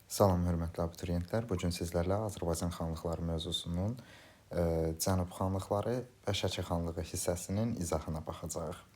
Salam hörmətli abituriyentlər. Bu gün sizlərlə Azərbaycan xanlıqları mövzusunun Cənub xanlıqları və Şəki xanlığı hissəsinin izahına baxacağıq.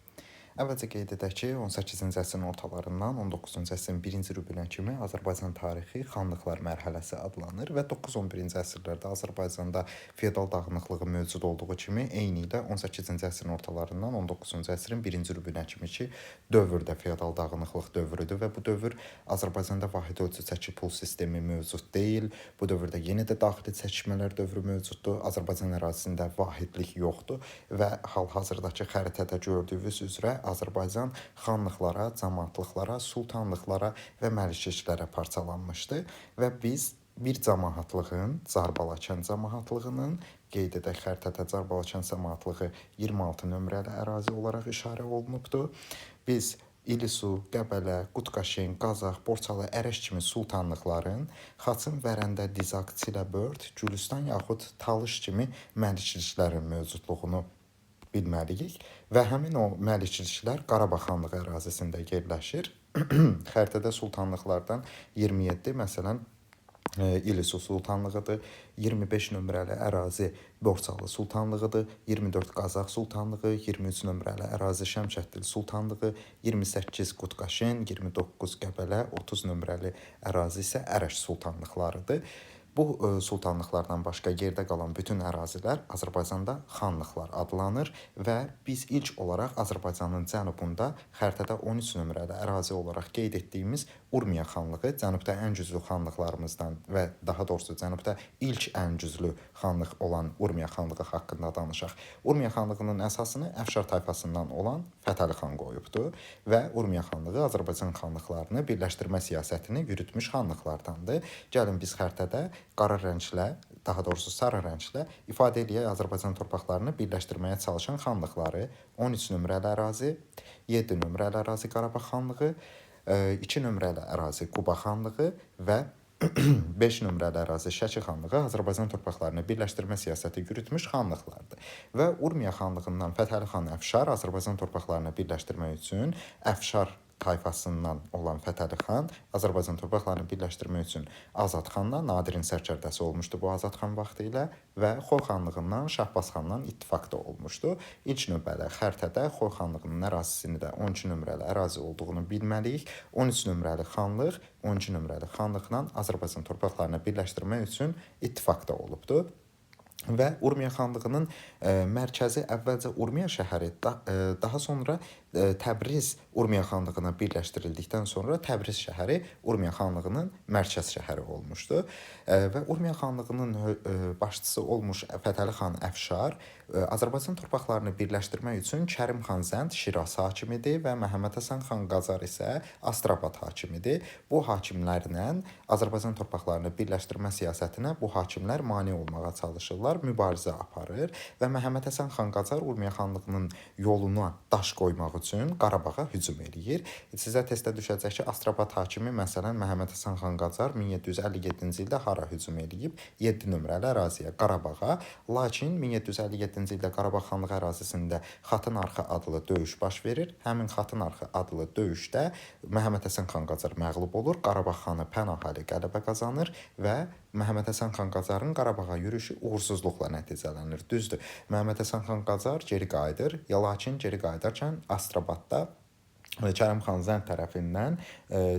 Əvvəlcə qeyd edək ki, 18-ci əsrin ortalarından 19-cu əsrin birinci rübünə kimi Azərbaycan tarixi xanlıqlar mərhələsi adlanır və 9-11-ci əsrlərdə Azərbaycanda feodal dağınıqlığı mövcud olduğu kimi eynilə 18-ci əsrin ortalarından 19-cu əsrin birinci rübünə kimi ki dövrdə feodal dağınıqlıq dövrüdür və bu dövr Azərbaycanda vahid ölçü çəki pul sistemi mövcud deyil. Bu dövrdə yenə də daxili çəkişmələr dövrü mövcuddur. Azərbaycan ərazisində vahidlik yoxdur və hal-hazırdakı xəritədə gördüyünüz üzrə Azərbaycan xanlıqlara, camaatlıqlara, sultanlıqlara və məlikliklərə parçalanmışdı və biz bir camahatlığın, Carbalakan camahatlığının, qeyd edək xəritədə Carbalakan camahatlığı 26 nömrəli ərazi olaraq işarə olunubdur. Biz İlisu, Qəbələ, Qutqaşen, Qazax, Borçalı, Ərəş kimi sultanlıqların, Xaçın, Vərəndə, Dizaq, Çiləbörd, Gülüstan yaxud Talış kimi məlikliklərin mövcudluğunu bilməliyik və həmin o məlikliklər Qarabağ xanlığı ərazisində yerləşir. Xəritədə sultanlıqlardan 27, məsələn, İlisu sultanlığıdır, 25 nömrəli ərazi Borçalı sultanlığıdır, 24 Qazax sultanlığı, 23 nömrəli ərazi Şəmşəddin sultanlığı, 28 Qutqaşen, 29 Qəbələ, 30 nömrəli ərazi isə Ərəş sultanlıqlarıdır. Bu sultanlıqlardan başqa yerdə qalan bütün ərazilər Azərbaycanda xanlıqlar adlanır və biz ilk olaraq Azərbaycanın cənubunda xəritədə 13 nömrəli ərazi olaraq qeyd etdiyimiz Urmiya xanlığı cənubda ən güclü xanlıqlarımızdan və daha doğrusu cənubda ilk ən güclü xanlıq olan Urmiya xanlığı haqqında danışaq. Urmiya xanlığının əsasını Əfşar tayfasından olan Fətəli xan qoyubdu və Urmiya xanlığı Azərbaycan xanlıqlarını birləşdirmə siyasətini yürütmüş xanlıqlardandır. Gəlin biz xəritədə qara rənglə, daha doğrusu sarı rənglə ifadə eləyək Azərbaycan torpaqlarını birləşdirməyə çalışan xanlıqları. 13 nömrəli ərazi, 7 nömrəli ərazi Qarabağ xanlığı, 2 nömrəli ərazi Quba xanlığı və 5 nömrəli ərazi Şəki xanlığı Azərbaycan torpaqlarını birləşdirmə siyasəti yürütmüş xanlıqlardır. Və Urmiya xanlığından Fətəli xan Əfşar Azərbaycan torpaqlarını birləşdirmək üçün Əfşar tayfasından olan Fətəli xan Azərbaycan torpaqlarını birləşdirmək üçün Azad xanla, Nadirin sərkərdəsi olmuşdu bu Azad xan vaxtı ilə və Xoy xanlığından Şahbaz xanla ittifaqda olmuşdu. İlk növbədə xəritədə Xoy xanlığının ərazisini də 12 nömrəli ərazi olduğunu bilməliyik. 13 nömrəli xanlıq 12 nömrəli xanlıqla Azərbaycan torpaqlarını birləşdirmək üçün ittifaqda olubdu. Və Urmiya xanlığının mərkəzi əvvəlcə Urmiya şəhəri, daha sonra Təbriz Urmiya xanlığına birləşdirildikdən sonra Təbriz şəhəri Urmiya xanlığının mərkəz şəhəri olmuşdu. Və Urmiya xanlığının başçısı olmuş Fətəli xan Əfşar Azərbaycan torpaqlarını birləşdirmək üçün Kərim xan Zənd Şiraz hakimidir və Məhəmməd Həsən xan Qacar isə Astrabat hakimidir. Bu hakimlərlə Azərbaycan torpaqlarını birləşdirmə siyasətinə bu hakimlər mane olmağa çalışırlar, mübarizə aparır və Məhəmməd Həsən xan Qacar Urmiya xanlığının yoluna daş qoymaq üçün Qarabağa hücum eləyir. Sizə testdə düşəcək ki, Astrabat hakimi məsələn Məhəmməd Həsən xan Qacar 1757-ci ildə hara hücum eləyib? 7 nömrəli əraziyə, Qarabağa. Lakin 1757-ci ildə Qarabağ xanlığı ərazisində Xatın Arxı adlı döyüş baş verir. Həmin Xatın Arxı adlı döyüşdə Məhəmməd Həsən xan Qacar məğlub olur. Qarabağ xanı Pənahəli qələbə qazanır və Məhəmməd Həsən xan Qacarın Qarabağa yürüşü uğursuzluqla nəticələnir. Düzdür, Məhəmməd Həsən xan Qacar geri qayıdır, lakin geri qayıdarkən Astrabadda Kərim xan Zənd tərəfindən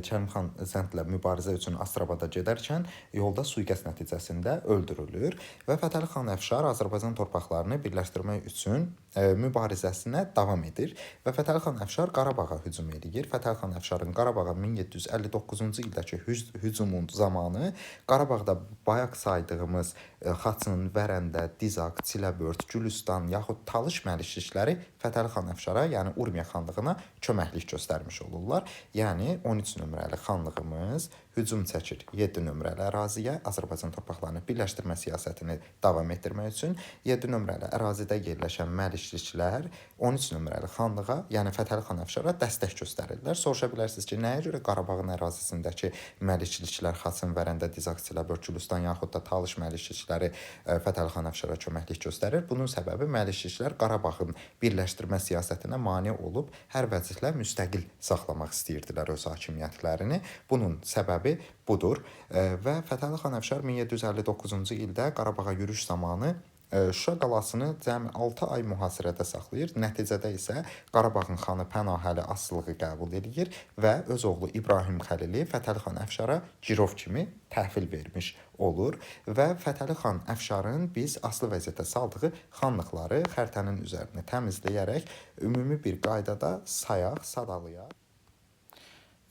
Kərim xan Zəndlə mübarizə üçün Astrabada gedərkən yolda sui-qəsd nəticəsində öldürülür və Fətəli xan Əfşar Azərbaycan torpaqlarını birləşdirmək üçün mübarizəsinə davam edir və Fətəli xan Əfşar Qarabağa hücum eləyir. Fətəli xan Əfşarın Qarabağa 1759-cu ildəki hücumun zamanı Qarabağda bayaq saydığımız Xaçın, Vərəndə, Dizaq, Çiləbörd, Gülüstan yaxud Talış məliklikləri Fətəli xan Əfşara, yəni Urmiya xanlığına köməklik göstərmiş olurlar. Yəni 13 nömrəli xanlığımız hücum çəkir 7 nömrəli əraziyə Azərbaycan torpaqlarını birləşdirmə siyasətini davam etdirmək üçün 7 nömrəli ərazidə yerləşən məlikliklər 13 nömrəli xanlığa, yəni Fətəli xan Əfşara dəstək göstərirlər. Soruşa bilərsiniz ki, nəyə görə Qarabağın ərazisindəki məlikliklər Xaçın, Vərəndə, Dizaq, Çiləbörd, Gülüstan yaxud da Talış məliklikləri Fətəli xan Əfşara köməklik göstərir? Bunun səbəbi məlikliklər Qarabağın birləşdirmə siyasətinə mane olub hər vəziyyətlə müstəqil saxlamaq istəyirdilər öz hakimiyyətlərini. Bunun səbəbi Səbəbi budur. Və Fətəli xan Əfşar 1759-cu ildə Qarabağa yürüş zamanı Şuşa qalasını cəmi 6 ay mühasirədə saxlayır. Nəticədə isə Qarabağın xanı Pənahəli asılılığı qəbul eləyir və öz oğlu İbrahim Xəlili Fətəli xan Əfşara girov kimi təhvil vermiş olur və Fətəli xan Əfşarın biz asılı vəziyyətə saldığı xanlıqları xəritənin üzərini təmizləyərək ümumi bir qaydada sayaq, sadalayaq.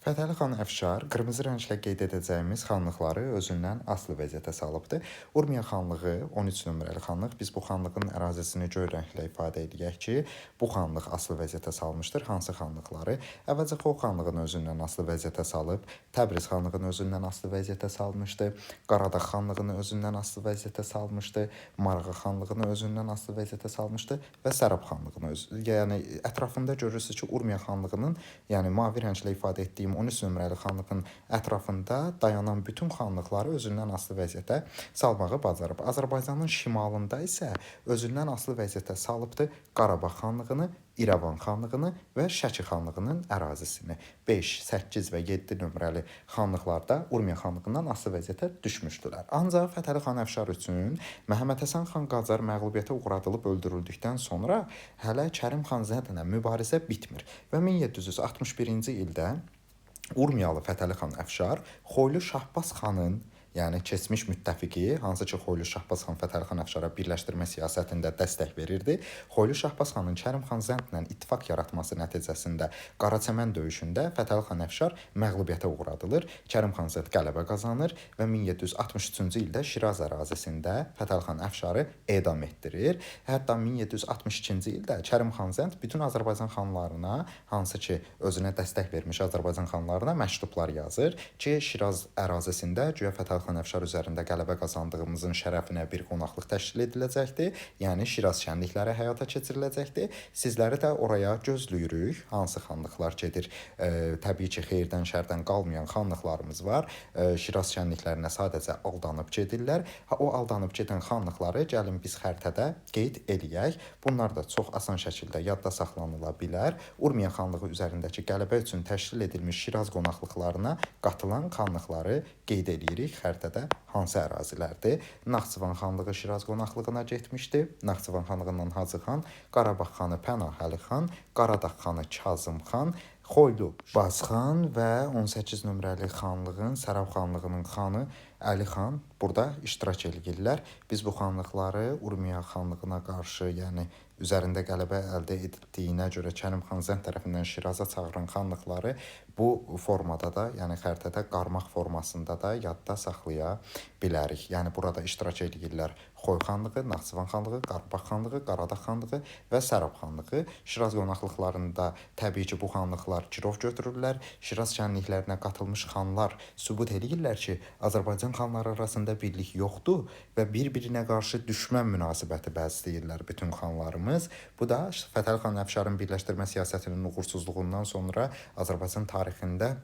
Fətəli xan Əfşar qırmızı rənglə qeyd edəcəyimiz xanlıqları özündən asılı vəziyyətə salıbdır. Urmiya xanlığı 13 nömrəli xanlıq. Biz bu xanlığın ərazisini göy rənglə ifadə eləyək ki, bu xanlıq asılı vəziyyətə salmışdır. Hansı xanlıqları? Əvvəlcə Xoy xanlığını özündən asılı vəziyyətə salıb, Təbriz xanlığını özündən asılı vəziyyətə salmışdı, Qaradağ xanlığını özündən asılı vəziyyətə salmışdı, Marağa xanlığını özündən asılı vəziyyətə salmışdı və Sərab xanlığını yəni ətrafında görürsünüz ki, Urmiya xanlığının, yəni mavi rənglə ifadə etdiyim 13 nömrəli xanlığın ətrafında dayanan bütün xanlıqları özündən asılı vəziyyətə salmağı bacarıb. Azərbaycanın şimalında isə özündən asılı vəziyyətə salıbdır Qarabağ xanlığını, İrəvan xanlığını və Şəki xanlığının ərazisini. 5, 8 və 7 nömrəli xanlıqlarda Urmiya xanlığından asılı vəziyyətə düşmüşdülər. Ancaq Fətəli xan Əfşar üçün Məhəmməd Həsən xan Qacar məğlubiyyətə uğradılıb öldürüldükdən sonra hələ Kərim xan Zəndlə mübarizə bitmir və 1761-ci ildə Urmiyalı Fətəli xan Əfşar Xoylu Şahbaz xanın, yəni keçmiş müttəfiqi, hansı ki Xoylu Şahbaz xan Fətəli xan Əfşara birləşdirmə siyasətində dəstək verirdi. Xoylu Şahbaz xanın Kərim xan Zəndlə ittifaq yaratması nəticəsində Qaraçəmən döyüşündə Fətəli xan Əfşar məğlubiyyətə uğradılır. Kərim xan Zənd qələbə qazanır və 1763-cü ildə Şiraz ərazisində Fətəli xan Əfşarı edam etdirir. Hətta 1762-ci ildə Kərim xan Zənd bütün Azərbaycan xanlarına, hansı ki özünə dəstək vermiş Azərbaycan xanlarına məktublar yazır ki, Şiraz ərazisində güya Fətəli xan Əfşar üzərində qələbə qazandığımızın şərəfinə bir qonaqlıq təşkil ediləcəkdir. Yəni Şiraz şənlikləri həyata keçiriləcəkdir. Sizləri də oraya gözləyirik. Hansı xanlıqlar gedir? Təbii ki, xeyirdən şərdən qalmayan xanlıqlarımız var. Şiraz şənliklərinə sadəcə aldanıb gedirlər. Ha, o aldanıb gedən xanlıqları gəlin biz xəritədə qeyd eləyək. Bunlar da çox asan şəkildə yadda saxlanıla bilər. Urmiya xanlığı üzərindəki qələbə üçün təşkil edilmiş Şiraz qonaqlıqlarına qatılan xanlıqları qeyd eləyirik xəritədə hansı ərazilərdir. Naxçıvan xanlığı Şiraz qonaqlığına getmişdi. Naxçıvan xanlığından Hacı xan, Qarabağ xanı Pənahəli xan, Qaradağ xanı Kazım xan, Xoylu Bazxan və 18 nömrəli xanlığın, Sərab xanlığının xanı Əli xan burada iştirak eləyirlər. Biz bu xanlıqları Urmiya xanlığına qarşı, yəni üzərində qələbə əldə edildiyinə görə Kərim xan Zənd tərəfindən Şiraza çağıran xanlıqları bu formada da, yəni xəritədə qarmaq formasında da yadda saxlaya bilərik. Yəni burada iştirak eləyirlər Xoy xanlığı, Naxçıvan xanlığı, Qarabağ xanlığı, Qaradağ xanlığı və Sərab xanlığı. Şiraz qonaqlıqlarında təbii ki, bu xanlıqlar girov götürürlər. Şiraz şənliklərinə qatılmış xanlar sübut eləyirlər ki, Azərbaycan xanları arasında birlik yoxdur və bir-birinə qarşı düşmən münasibəti bəsləyirlər bütün xanlarımız. Bu da Fətəli xan Əfşarın birləşdirmə siyasətinin uğursuzluğundan sonra Azərbaycan tarixində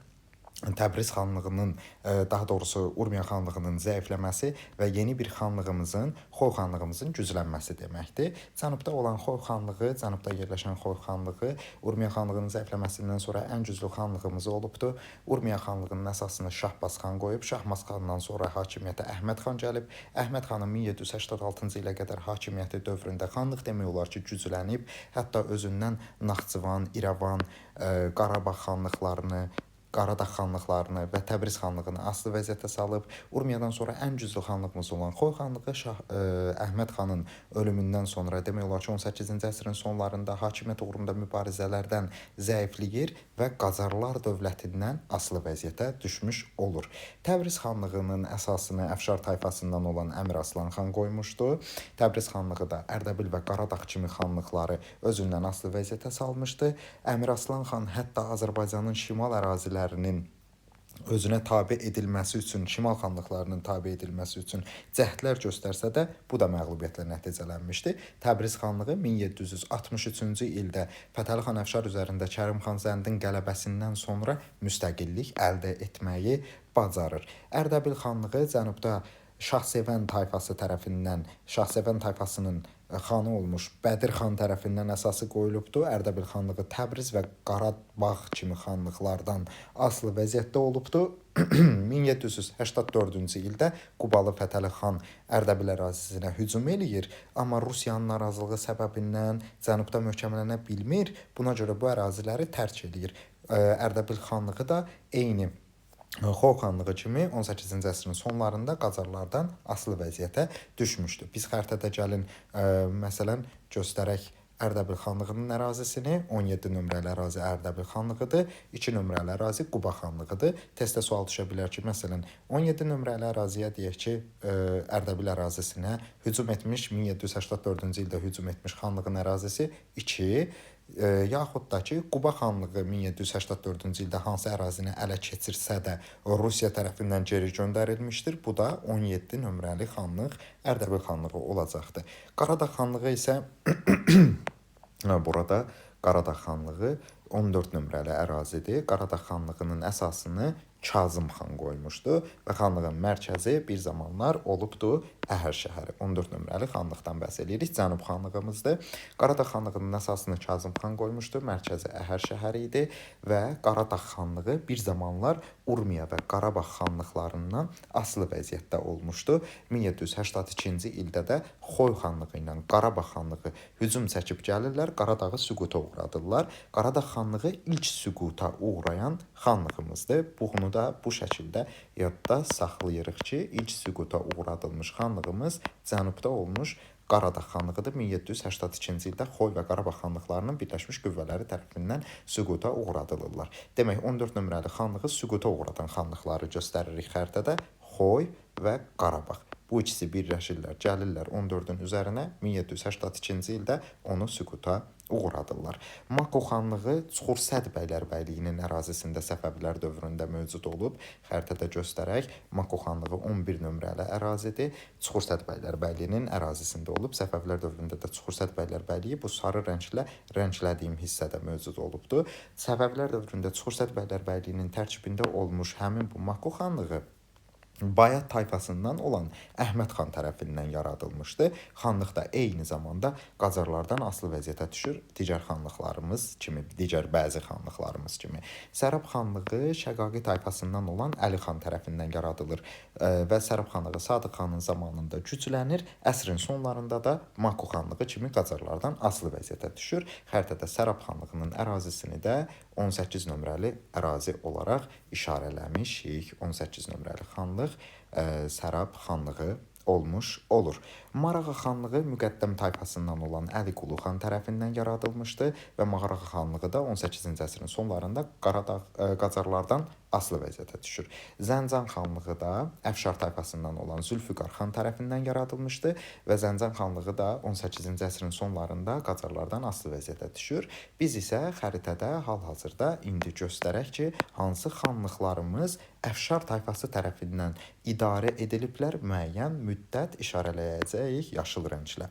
Təbriz xanlığının, daha doğrusu Urmiya xanlığının zəifləməsi və yeni bir xanlığımızın, Xoy xanlığımızın güclənməsi deməkdir. Cənubda olan Xoy xanlığı, cənubda yerləşən Xoy xanlığı Urmiya xanlığının zəifləməsindən sonra ən güclü xanlığımız olubdur. Urmiya xanlığının əsasını Şahbaz xan qoyub. Şahbaz xandan sonra hakimiyyətə Əhməd xan gəlib. Əhməd xanın 1786-cı ilə qədər hakimiyyəti dövründə xanlıq demək olar ki, güclənib. Hətta özündən Naxçıvan, İrəvan, Qarabağ xanlıqlarını, Qaradağ xanlıqlarını və Təbriz xanlığını asılı vəziyyətə salıb. Urmiyadan sonra ən güclü xanlığımız olan Xoy xanlığı Əhməd xanın ölümündən sonra demək olar ki, 18-ci əsrin sonlarında hakimiyyət uğrunda mübarizələrdən zəifləyir və Qacarlar dövlətindən asılı vəziyyətə düşmüş olur. Təbriz xanlığının əsasını Əfşar tayfasından olan Əmir Aslan xan qoymuşdu. Təbriz xanlığı da Ərdəbil və Qaradağ kimi xanlıqları özündən asılı vəziyyətə salmışdı. Əmir Aslan xan hətta Azərbaycanın şimal ərazilərinin özünə tabe edilməsi üçün, şimal xanlıqlarının tabe edilməsi üçün cəhdlər göstərsə də, bu da məğlubiyyətlə nəticələnmişdi. Təbriz xanlığı 1763-cü ildə Fətəli xan Əfşar üzərində Kərim xan Zəndin qələbəsindən sonra müstəqillik əldə etməyi bacarır. Ərdəbil xanlığı cənubda Şahsevən tayfası tərəfindən, Şahsevən tayfasının xanı olmuş Bədir xan tərəfindən əsası qoyulubdu. Ərdəbil xanlığı Təbriz və Qarabağ kimi xanlıqlardan asılı vəziyyətdə olubdu. 1784-cü ildə Qubalı Fətəli xan Ərdəbil ərazisinə hücum eləyir, amma Rusiyanın narazılığı səbəbindən cənubda möhkəmlənə bilmir. Buna görə bu əraziləri tərk eləyir. Ərdəbil xanlığı da eyni Xoy xanlığı kimi 18-ci əsrin sonlarında Qacarlardan asılı vəziyyətə düşmüşdü. Biz xəritədə gəlin məsələn göstərək Ərdəbil xanlığının ərazisini. 17 nömrəli ərazi Ərdəbil xanlığıdır, 2 nömrəli ərazi Quba xanlığıdır. Testdə sual düşə bilər ki, məsələn 17 nömrəli əraziyə deyək ki, Ərdəbil ərazisinə hücum etmiş 1784-cü ildə hücum etmiş xanlığın ərazisi 2, yaxud da ki, Quba xanlığı 1784-cü ildə hansı ərazini ələ keçirsə də Rusiya tərəfindən geri göndərilmişdir. Bu da 17 nömrəli xanlıq Ərdəbil xanlığı olacaqdır. Qaradağ xanlığı isə burada Qaradağ xanlığı 14 nömrəli ərazidir. Qaradağ xanlığının əsasını Kazım xan qoymuşdu və xanlığın mərkəzi bir zamanlar olubdu Əhər şəhəri. 14 nömrəli xanlıqdan bəhs eləyirik. Cənub xanlığımızdır. Qaradağ xanlığının əsasını Kazım xan qoymuşdu. Mərkəzi Əhər şəhəri idi və Qaradağ xanlığı bir zamanlar Urmiya və Qarabağ xanlıqlarından asılı vəziyyətdə olmuşdu. 1782-ci ildə də Xoy xanlığı ilə Qarabağ xanlığı hücum çəkib gəlirlər, Qaradağı süquta uğradırlar. Qaradağ xanlığı ilk süquta uğrayan xanlığımızdır. Bunu da bu şəkildə yadda saxlayırıq ki, ilk süquta uğradılmış xanlığımız cənubda olmuş Qaradağ xanlığıdır. 1782-ci ildə Xoy və Qarabağ xanlıqlarının birləşmiş qüvvələri tərəfindən süquta uğradılırlar. Demək, 14 nömrəli xanlığı süquta uğradan xanlıqları göstəririk xəritədə. Xoy və Qarabağ. Bu ikisi birləşirlər, gəlirlər 14-ün üzərinə, 1782-ci ildə onu süquta uğradırlar. Mako xanlığı Çuxursəd bəylərbəyliyinin ərazisində Səfəvilər dövründə mövcud olub. Xəritədə göstərək, Mako xanlığı 11 nömrəli ərazidir. Çuxursəd bəylərbəyliyinin ərazisində olub. Səfəvilər dövründə də Çuxursəd bəylərbəyliyi bu sarı rənglə rənglədiyim hissədə mövcud olubdu. Səfəvilər dövründə Çuxursəd bəylərbəyliyinin tərkibində olmuş həmin bu Mako xanlığı Bayat tayfasından olan Əhməd xan tərəfindən yaradılmışdı. Xanlıq da eyni zamanda Qacarlardan asılı vəziyyətə düşür, digər xanlıqlarımız kimi, digər bəzi xanlıqlarımız kimi. Sərab xanlığı Şəqaqi tayfasından olan Əli xan tərəfindən yaradılır və Sərab xanlığı Sadıq xanın zamanında güclənir. Əsrin sonlarında da Mako xanlığı kimi Qacarlardan asılı vəziyyətə düşür. Xəritədə Sərab xanlığının ərazisini də 18 nömrəli ərazi olaraq işarələmişik. 18 nömrəli xanlıq Sərab xanlığı olmuş olur. Marağa xanlığı Müqəddəm tayfasından olan Əli Qulu xan tərəfindən yaradılmışdı və Marağa xanlığı da 18-ci əsrin sonlarında Qaradağ Qacarlardan asılı vəziyyətə düşür. Zəncan xanlığı da Əfşar tayfasından olan Zülfüqar xan tərəfindən yaradılmışdı və Zəncan xanlığı da 18-ci əsrin sonlarında Qacarlardan asılı vəziyyətə düşür. Biz isə xəritədə hal-hazırda indi göstərək ki, hansı xanlıqlarımız Əfşar tayfası tərəfindən idarə ediliblər, müəyyən müddət işarələyəcəyik yaşıl rənglə.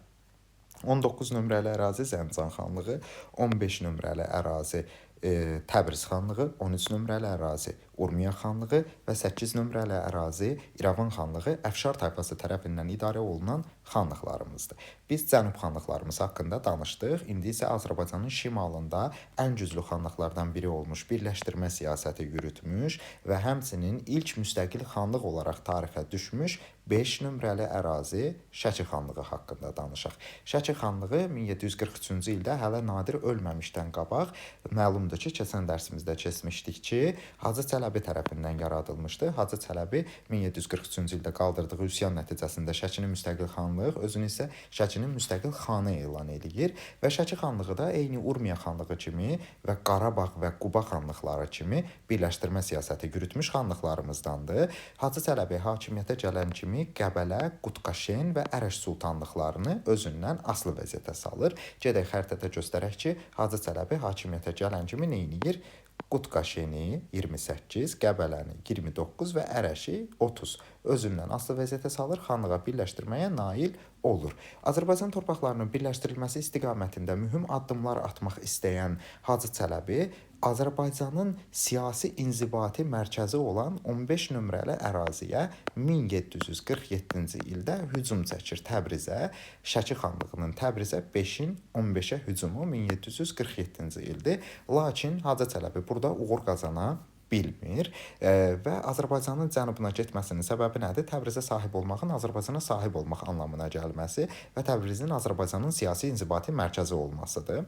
19 nömrəli ərazi Zəncan xanlığı, 15 nömrəli ərazi Təbriz xanlığı, 13 nömrəli ərazi Urmiya xanlığı və 8 nömrəli ərazi İrəvan xanlığı Əfşar tayfası tərəfindən idarə olunan xanlıqlarımızdır. Biz cənub xanlıqlarımız haqqında danışdıq. İndi isə Azərbaycanın şimalında ən güclü xanlıqlardan biri olmuş, birləşdirmə siyasəti yürütmüş və həmçinin ilk müstəqil xanlıq olaraq tarixə düşmüş 5 nömrəli ərazi Şəki xanlığı haqqında danışaq. Şəki xanlığı 1743-cü ildə hələ Nadir ölməmişdən qabaq, məlumdur ki, keçən dərsimizdə keçmişdik ki, Hacı Çələbi tərəfindən yaradılmışdı. Hacı Çələbi 1743-cü ildə qaldırdığı üsyan nəticəsində Şəkini müstəqil xanlıq, özünü isə Şəkinin müstəqil xanı elan eləyir və Şəki xanlığı da eyni Urmiya xanlığı kimi və Qarabağ və Quba xanlıqları kimi birləşdirmə siyasəti yürütmüş xanlıqlarımızdandır. Hacı Çələbi hakimiyyətə gələn kimi Qəbələ, Qutqaşen və Ərəş sultanlıqlarını özündən asılı vəziyyətə salır. Gedək xəritədə göstərək ki, Hacı Çələbi hakimiyyətə gələn kimi nə edir? Qutqaşeni 28, Qəbələni 29 və Ərəşi 30 özündən asılı vəziyyətə salır, xanlığa birləşdirməyə nail olur. Azərbaycan torpaqlarının birləşdirilməsi istiqamətində mühüm addımlar atmaq istəyən Hacı Çələbi Azərbaycanın siyasi inzibati mərkəzi olan 15 nömrəli əraziyə 1747-ci ildə hücum çəkir Təbrizə. Şəki xanlığının Təbrizə 5-in 15-ə hücumu 1747-ci ildir. Lakin Hacı Çələbi burada uğur qazana bilmir və Azərbaycanın cənubuna getməsinin səbəbi nədir? Təbrizə sahib olmağın Azərbaycana sahib olmaq anlamına gəlməsi və Təbrizin Azərbaycanın siyasi inzibati mərkəzi olmasıdır.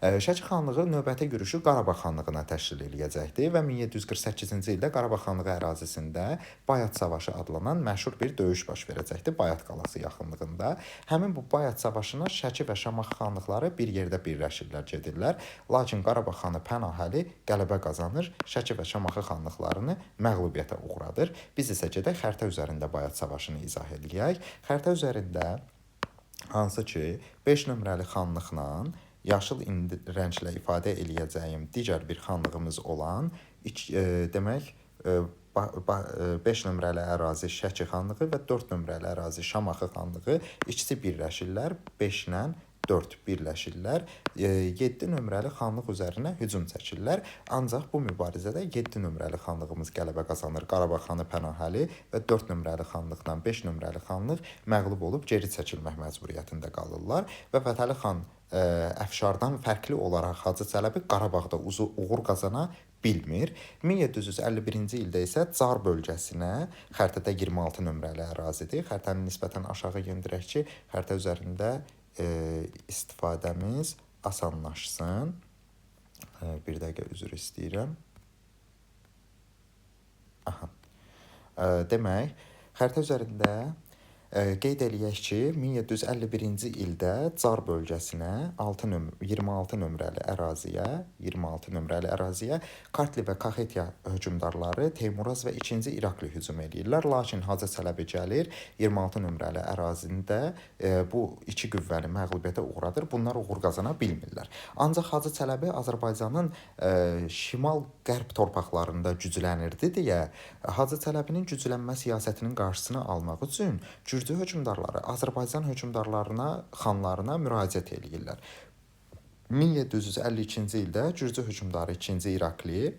Şəki xanlığı növbəti yürüşü Qarabağ xanlığına təşkil eləyəcəkdi və 1748-ci ildə Qarabağ xanlığı ərazisində Bayat Savaşı adlanan məşhur bir döyüş baş verəcəkdi Bayat qalası yaxınlığında. Həmin bu Bayat Savaşına Şəki və Şamaxı xanlıqları bir yerdə birləşirlər, gedirlər. Lakin Qarabağ xanı Pənahəli qələbə qazanır, Şəki və Şamaxı xanlıqlarını məğlubiyyətə uğradır. Biz isə gedək xəritə üzərində Bayat Savaşını izah eləyək. Xəritə üzərində hansı ki 5 nömrəli xanlıqla yaşıl rənglə ifadə eləyəcəyim digər bir xanlığımız olan demək 5 nömrəli ərazi Şəki xanlığı və 4 nömrəli ərazi Şamaxı xanlığı ikisi birləşirlər. 5 ilə 4 birləşirlər. 7 nömrəli xanlıq üzərinə hücum çəkirlər. Ancaq bu mübarizədə 7 nömrəli xanlığımız qələbə qazanır. Qarabağ xanı Pənahəli və 4 nömrəli xanlıqla 5 nömrəli xanlıq məğlub olub geri çəkilmək məcburiyyətində qalırlar və Fətəli xan Əfşardan fərqli olaraq Hacı Çələbi Qarabağda uğur qazana bilmir. 1751-ci ildə isə Car bölgəsinə, xəritədə 26 nömrəli ərazidir. Xəritəni nisbətən aşağı endirək ki, xəritə üzərində istifadəmiz asanlaşsın. Bir dəqiqə üzr istəyirəm. Aha. Demək, xəritə üzərində qeyd eləyək ki, 1751-ci ildə Car bölgəsinə 26 nömrəli əraziyə, 26 nömrəli əraziyə Kartli və Kaxetiya hökmdarları Teymuraz və 2-ci İrakli hücum eləyirlər. Lakin Hacı Çələbi gəlir, 26 nömrəli ərazində bu iki qüvvəni məğlubiyyətə uğradır. Bunlar uğur qazana bilmirlər. Ancaq Hacı Çələbi Azərbaycanın şimal-qərb torpaqlarında güclənirdi deyə Hacı Çələbinin güclənmə siyasətinin qarşısını almaq üçün Gürcü hökmdarları Azərbaycan hökmdarlarına, xanlarına müraciət eləyirlər. 1752-ci ildə Gürcü hökmdarı 2-ci İrakli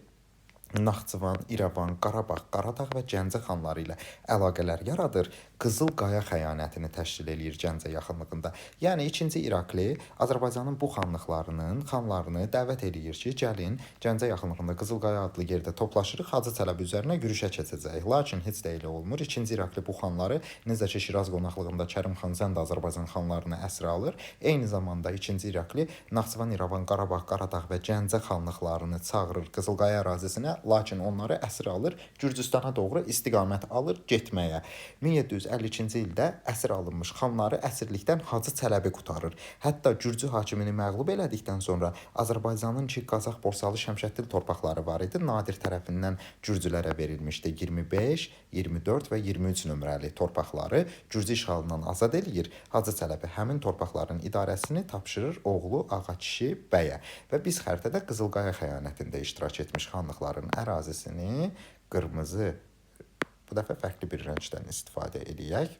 Naxçıvan, İrəvan, Qarabağ, Qaradağ və Gəncə xanları ilə əlaqələr yaradır. Qızıl Qaya xəyanətini təşkil eləyir Gəncə yaxınlığında. Yəni 2-ci İrakli Azərbaycanın bu xanlıqlarının xanlarını dəvət eləyir ki, gəlin Gəncə yaxınlığında Qızıl Qaya adlı yerdə toplaşırıq, Hacı Çələbi üzərinə yürüşə keçəcəyik. Lakin heç də elə olmur. 2-ci İrakli bu xanları necə ki Şiraz qonaqlığında Kərim xan Zənd Azərbaycan xanlarını əsir alır, eyni zamanda 2-ci İrakli Naxçıvan, İrəvan, Qarabağ, Qaradağ və Gəncə xanlıqlarını çağırır Qızıl Qaya ərazisinə, lakin onları əsir alır, Gürcüstana doğru istiqamət alır getməyə. 1752-ci ildə əsir alınmış xanları əsirlikdən Hacı Çələbi qurtarır. Hətta Gürcü hakimini məğlub elədikdən sonra Azərbaycanın ki Qazax, Borsalı, Şəmşəddin torpaqları var idi, Nadir tərəfindən Gürcülərə verilmişdi. 25, 24 və 23 nömrəli torpaqları Gürcü işğalından azad eləyir. Hacı Çələbi həmin torpaqların idarəsini tapşırır oğlu Ağakişi bəyə və biz xəritədə Qızılqaya xəyanətində iştirak etmiş xanlıqların ərazisini qırmızı, bu dəfə fərqli bir rəngdən istifadə eləyək.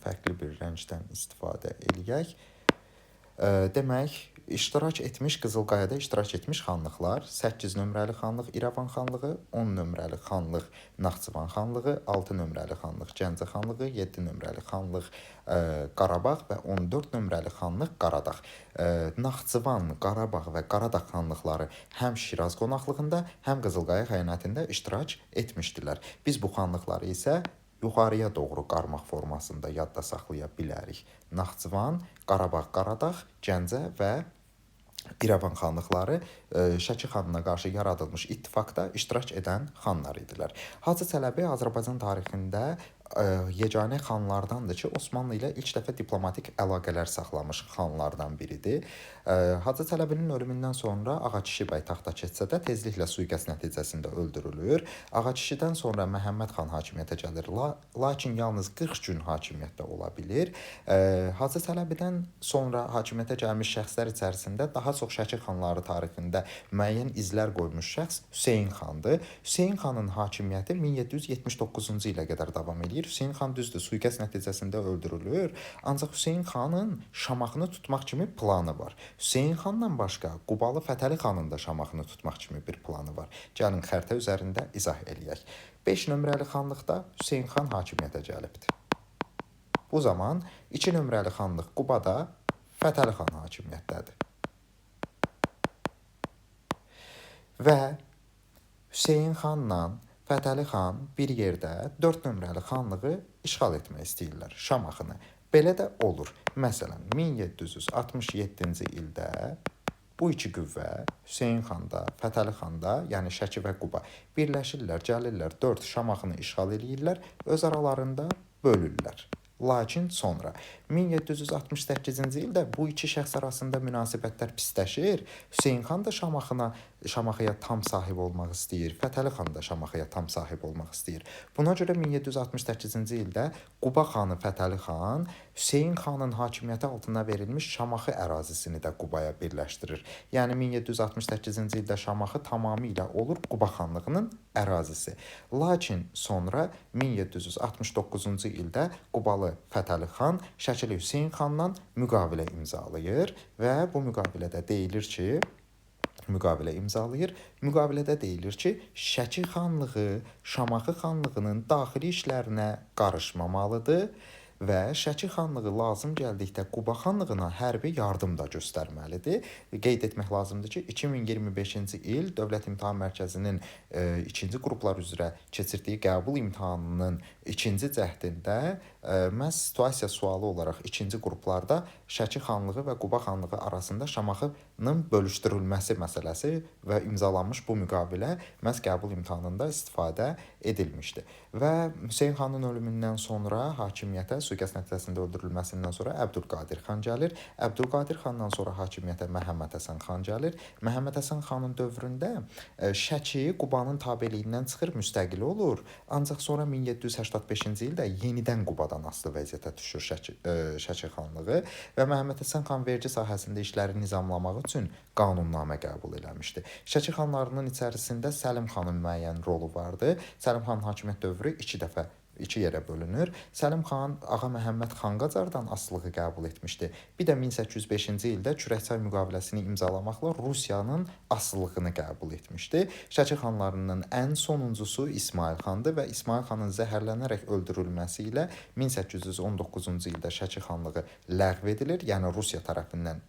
Fərqli bir rəngdən istifadə eləyək. Demək, iştirak etmiş Qızılqayada iştirak etmiş xanlıqlar 8 nömrəli xanlıq İrəvan xanlığı, 10 nömrəli xanlıq Naxçıvan xanlığı, 6 nömrəli xanlıq Gəncə xanlığı, 7 nömrəli xanlıq Qarabağ və 14 nömrəli xanlıq Qaradağ. Naxçıvan, Qarabağ və Qaradağ xanlıqları həm Şiraz qonaqlığında, həm Qızılqaya xəyanətində iştirak etmişdilər. Biz bu xanlıqları isə yuxarıya doğru qarmaq formasında yadda saxlaya bilərik. Naxçıvan, Qarabağ, Qaradağ, Gəncə və İrəvan xanlıqları Şəki xanına qarşı yaradılmış ittifaqda iştirak edən xanlar idilər. Hacı Çələbi Azərbaycan tarixində yeganə xanlardandır ki, Osmanlı ilə ilk dəfə diplomatik əlaqələr saxlamış xanlardan biridir. Hacı Çələbinin ölümündən sonra Ağakişi bəy taxta keçsə də tezliklə sui-qəsd nəticəsində öldürülür. Ağakişidən sonra Məhəmməd xan hakimiyyətə gəlir. Lakin yalnız 40 gün hakimiyyətdə ola bilir. Hacı Çələbidən sonra hakimiyyətə gəlmiş şəxslər içərisində daha çox Şəki xanları tarixində müəyyən izlər qoymuş şəxs Hüseyn xandır. Hüseyn xanın hakimiyyəti 1779-cu ilə qədər davam eləyir. Hüseyn xan düzdür, sui-qəsd nəticəsində öldürülür, ancaq Hüseyn xanın Şamaxını tutmaq kimi planı var. Hüseyn xandan başqa Qubalı Fətəli xanın da Şamaxını tutmaq kimi bir planı var. Gəlin xəritə üzərində izah eləyək. 5 nömrəli xanlıqda Hüseyn xan hakimiyyətə gəlibdir. Bu zaman 2 nömrəli xanlıq Qubada Fətəli xan hakimiyyətdədir. Və Hüseyn xanla Fətəli xan bir yerdə 4 nömrəli xanlığı işğal etmək istəyirlər, Şamaxını. Belə də olur. Məsələn, 1767-ci ildə bu iki qüvvə, Hüseyn xan da, Fətəli xan da, yəni Şəki və Quba birləşirlər, gəlirlər, 4 Şamaxını işğal eləyirlər, öz aralarında bölürlər. Lakin sonra 1768-ci ildə bu iki şəxs arasında münasibətlər pisləşir. Hüseyn xan da Şamaxıya tam sahib olmaq istəyir. Fətəli xan da Şamaxıya tam sahib olmaq istəyir. Buna görə 1768-ci ildə Quba xanı Fətəli xan Hüseyn xanın hakimiyyəti altına verilmiş Şamaxı ərazisini də Qubaya birləşdirir. Yəni 1768-ci ildə Şamaxı tamamilə olur Quba xanlığının ərazisi. Lakin sonra 1769-cu ildə Qubalı Fətəli xan Şəkili Hüseyn xandan müqavilə imzalayır və bu müqavilədə deyilir ki, müqavilə imzalayır. Müqavilədə deyilir ki, Şəki xanlığı Şamaxı xanlığının daxili işlərinə qarışmamalıdır və Şəki xanlığı lazım gəldikdə Quba xanlığına hərbi yardım da göstərməlidir. Qeyd etmək lazımdır ki, 2025-ci il Dövlət İmtahan Mərkəzinin ikinci qruplar üzrə keçirdiyi qəbul imtahanının ikinci cəhdində məhz situasiya sualı olaraq ikinci qruplarda Şəki xanlığı və Quba xanlığı arasında Şamaxının bölüşdürülməsi məsələsi və imzalanmış bu müqavilə məhz qəbul imtahanında istifadə edilmişdi. Və Hüseyn xanın ölümündən sonra hakimiyyətə sui-qəsd nəticəsində öldürülməsindən sonra Əbdülqadir xan gəlir. Əbdülqadir xandan sonra hakimiyyətə Məhəmməd Həsən xan gəlir. Məhəmməd Həsən xanın dövründə Şəki Qubanın tabeliyindən çıxır, müstəqil olur. Ancaq sonra 1785-ci ildə yenidən Qubadan asılı vəziyyətə düşür Şəki xanlığı və Məhəmməd Həsən xan vergi sahəsində işləri nizamlamaq üçün qanunnamə qəbul eləmişdi. Şəki xanlarının içərisində Səlim xanın müəyyən rolu vardı. Səlim xanın hakimiyyət dövrü iki dəfə iki yerə bölünür. Səlim xan Ağa Məhəmməd xan Qacardan asılılığı qəbul etmişdi. Bir də 1805-ci ildə Kürəkçay müqaviləsini imzalamaqla Rusiyanın asılılığını qəbul etmişdi. Şəki xanlarının ən sonuncusu İsmayıl xandır və İsmayıl xanın zəhərlənərək öldürülməsi ilə 1819-cu ildə Şəki xanlığı ləğv edilir, yəni Rusiya tərəfindən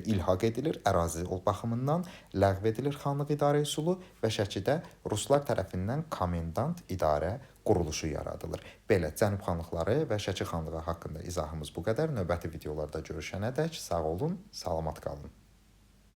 ilhaq edilir, ərazi baxımından ləğv edilir xanlıq idarə üsulu və Şəkidə ruslar tərəfindən komendant idarə quruluşu yaradılır. Belə, Cənub xanlıqları və Şəki xanlığı haqqında izahımız bu qədər. Növbəti videolarda görüşənədək sağ olun, salamat qalın.